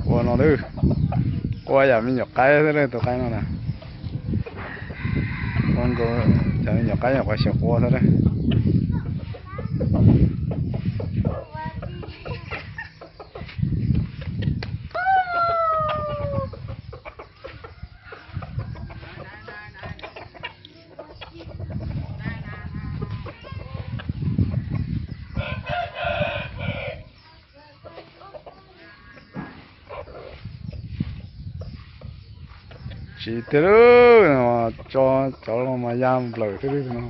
Qua no lawm, qua yam me nyuam qaib xwb lawm tus qaib no na. Qua nkaus cov me nyuam qaib nyuam qhuav xyaw qua xwb lawm. Tsis tiag lawm, tso cov los mas ya nplawm xwb no.